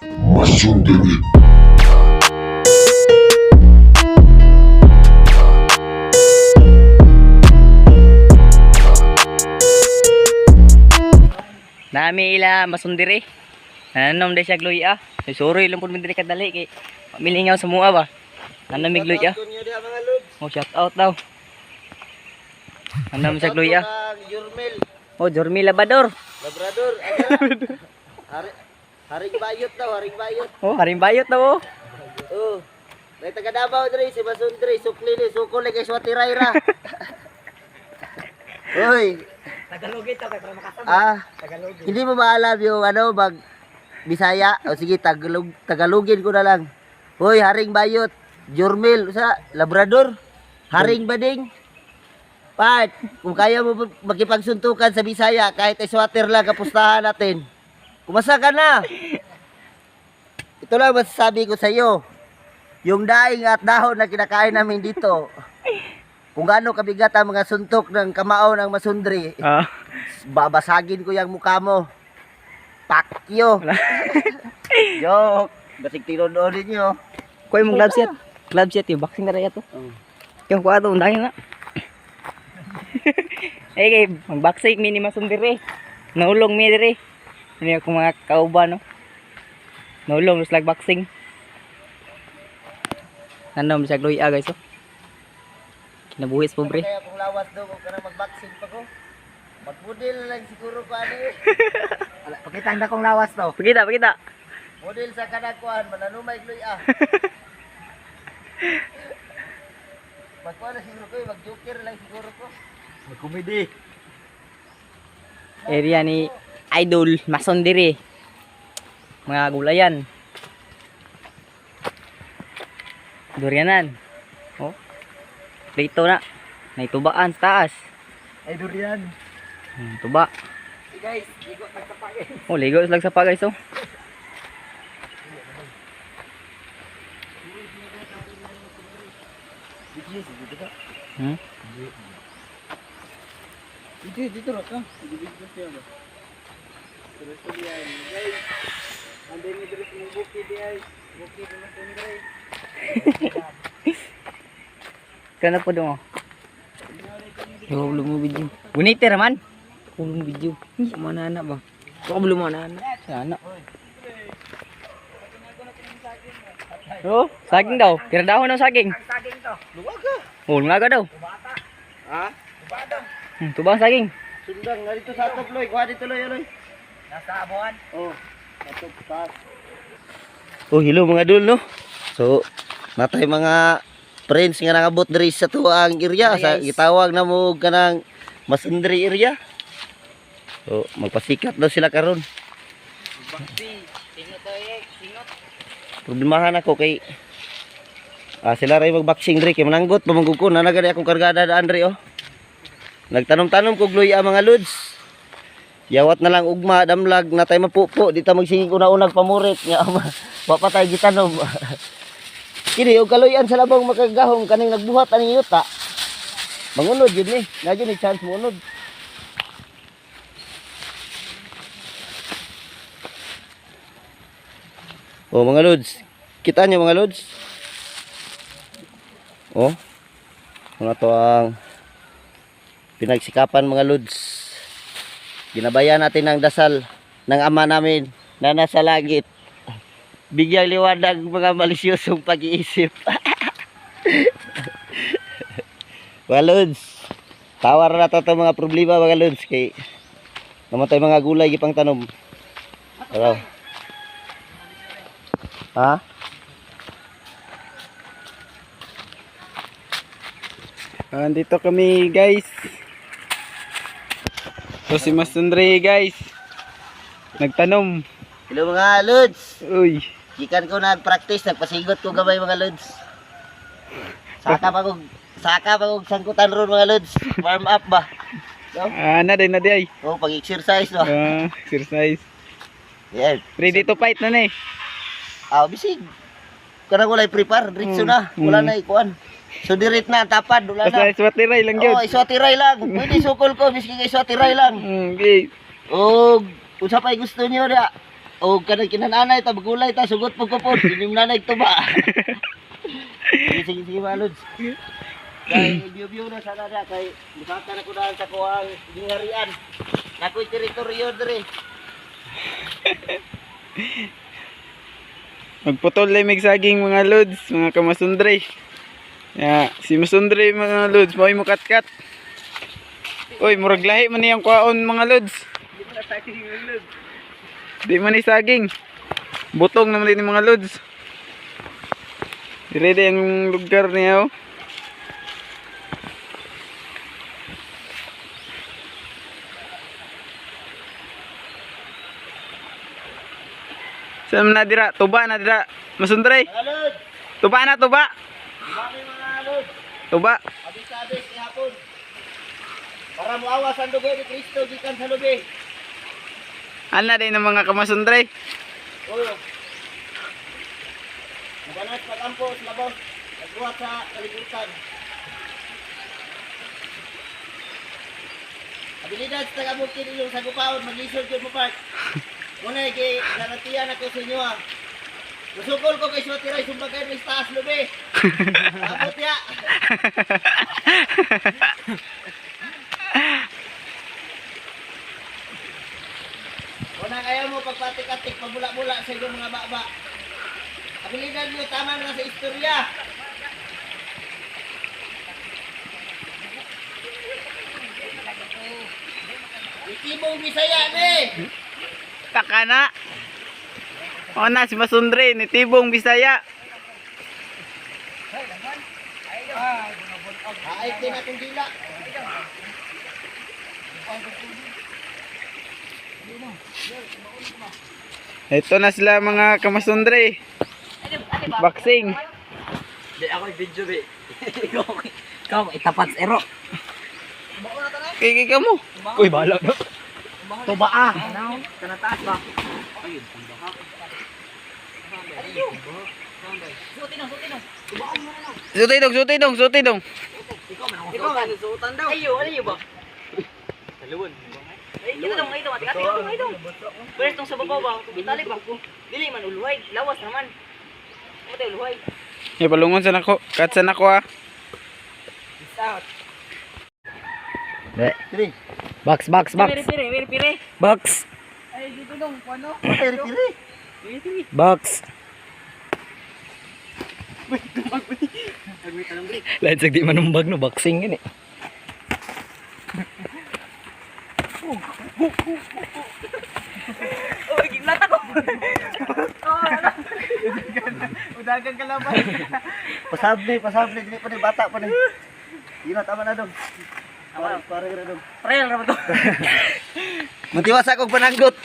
Masundiri. Nami ila masundiri. Nanom day siya gluya. Ay sorry lang pud mi diri kadali kay milingaw sa mua ba. Nanom mi gluya. Oh, shout out daw. Nanom siya gluya. Jurmel, Oh, Jormi Labador. Labrador, Hari, haring bayot daw, haring bayot. Oh, haring bayot daw oh. Oh. May taga Davao dre, si Masundre, sukli ni sukol kay Swati Rayra. Hoy. Tagalog ito kay para makasabot. Ah, Tagalog. hindi mo ba alam yung ano mag Bisaya? O sige, Tagalog, Tagalogin ko na lang. Hoy, haring bayot, Jurmel, sa Labrador, haring bading. Pat, kung kaya mo makipagsuntukan sa Bisaya, kahit ay swatter lang kapustahan natin. Kumasa ka na. Ito lang masasabi ko sa iyo. Yung daing at dahon na kinakain namin dito, kung gaano kabigat ang mga suntok ng kamao ng masundri, Ah. babasagin ko yung mukha mo. Pakyo. Joke. Basig tinunood ninyo. Kuy mong gloves yat. Gloves yat yung boxing na rin to. Yung kuha to, undangin na. Eh kay mag-boxing mi ni masundiri. Naulong mi diri. Ano yung mga kauban no. Naulong slag boxing. Nanom siya gluya guys oh. Kinabuhis pobre. Kaya kung lawas daw, huwag ka na mag-boxing pa ko. Mag-model na lang siguro ko ano eh. Pakita ang dakong lawas to. Pakita, pakita. Model sa kanagkuhan, mananumay gloy ah. Magkuhan na siguro ko eh, mag-joker lang siguro ko. Mag-comedy. Area ni Idol Masondiri. Mga gulayan. Durianan. Oh. Dito na. Naitubaan sa taas. Ay, durian. Tuba. Hey guys, ligo tagtapagin. Oh, ligo slag sa pa guys oh. Dito, dito ra ka. Dito siya ba? Terus dia guys. Ande ni terus mong bukid di ay. Bukid na sundre. Kana po dong oh. Yo, belum mo video. Gunite raman. Ako belum video. Mana anak ba? Ako belum mana anak. Sana. Oh, saging daw. Tira dahon ng saging. Saging to. Luwaga. Oh, lungaga daw. Ha? Tuba ang saging. Sundang nga dito sa top loy. Kuha dito loy, loy. Nasa abuan. Oh, sa top taas. Oh, hello mga dul no. So, natay mga friends nga nangabot diri sa tuang area Hi, sa guys. gitawag na mo kanang Masundri area. So, magpasikat daw sila karon. Singot eh, singot. Problemahan ako kay sila ray magboxing diri kay mananggot pamanggug ko na nagani akong kargada daan diri oh. Nagtanom-tanom kog luya mga lods. Yawat na lang ugma damlag na tay mapupo di ta magsigig una-unag pamurit nga wa pa tay gitanom. Kini og kaluyan sa labong makagahom kaning nagbuhat aning yuta. Mangunod yun ni, na ni chance mounod. Oh mga lods, kita niyo mga lods? Oh. Mga to ang pinagsikapan mga lods. Ginabayan natin ang dasal ng ama namin na nasa langit. Bigyang liwanag mga malisyosong pag-iisip. Mga lods, tawar na to itong mga problema mga lods kay namatay mga gulay gipang tanom. Hello. Ha? Andito kami guys. So si Mas Andre guys. Nagtanom. Hello mga lods. Uy. Gikan ko nag-practice, nagpasigot ko gamay mga lods. Saka pa kog sangkutan ron mga lods. Warm up ba? No? Ah, na day na day. Oh, pag-exercise no. Ah, exercise. Yeah. Ready to fight na na eh. Ah, bisig. Kanang walay prepare, diretso na. Wala na ikuan. So diret na ang tapad, wala Basta na. iswatiray lang yun. Oh, iswatiray lang. Pwede sukol ko, biski kay iswatiray lang. Okay. Og unsa pa'y gusto niyo da? O kanang kinananay ta magulay ta sugot pug kupon. Inim nanay tuba. Sige sige sige mga lods. Kay biyo-biyo na sana na kay musaka na ko daan sa kuang gingarian. Nakoy teritoryo dre. Magputol lang mig saging mga lods, mga kamasundre. Ya, si Masundre mga lods, mao'y mukatkat. Oy, murag lahi man niyang kwaon mga lods. Di man ni saging. Butong naman din mga lods. Dire ang lugar niya oh. Saan na dira? Tuba na dira. Masundre. Mga lods, Tuba na tuba. dumami mga lods. Tuba. Abis-abis ihapon. Para muawas ang dugo ni Kristo gikan sa lubi. Ana din ng mga kamasundre. Oo. Maganas pagampo sa labaw. Nagbuhat sa kalibutan. Abilidad sa taga-bukid inyong sagupaon, mag-isod yun mo part. Muna, kay garantiyan ako sa inyo ah. Musukol ko kay Suwatiray, sumbagay mo sa taas lubi. Abot ya. Una kaya mo pagpatik-atik, pabula-bula sa inyong mga baba. Abilidad nyo, tama na sa istorya. Itibong Bisaya ni! Taka na. O na si Masundre, ni Tibong Bisaya. Haay din akong dila. Ito na sila mga kamasundre. Boxing. Di ako video be. Ikaw itapat sa ero. Kiki ka mo. Uy, bahala na. Tuba ah. Kanataas ba? Sutay dong, sutay dong, sutay dong. Ikaw man suotan daw. Ayo, ayo ba? Taluon. Ay, kita dong, ay dong, ati ati dong, ay dong. Pwede tong sa babaw ba? Itali ba? Dili man uluhay, lawas naman. Mo tayo uluhay. Ya palungon sa nako. Kat sa nako ah. Diri. Box, box, box. Pire, pire, pire, pire. Box. Piri piri. Box. Lain sa di manumbag no boxing gini. Udagan ka lang ba? Pasabli, pasabli dili pa ni bata pa ni. Yun na, tama na dong. Pare, pare na dong. Trail ra ba to? Matiwas akong pananggot.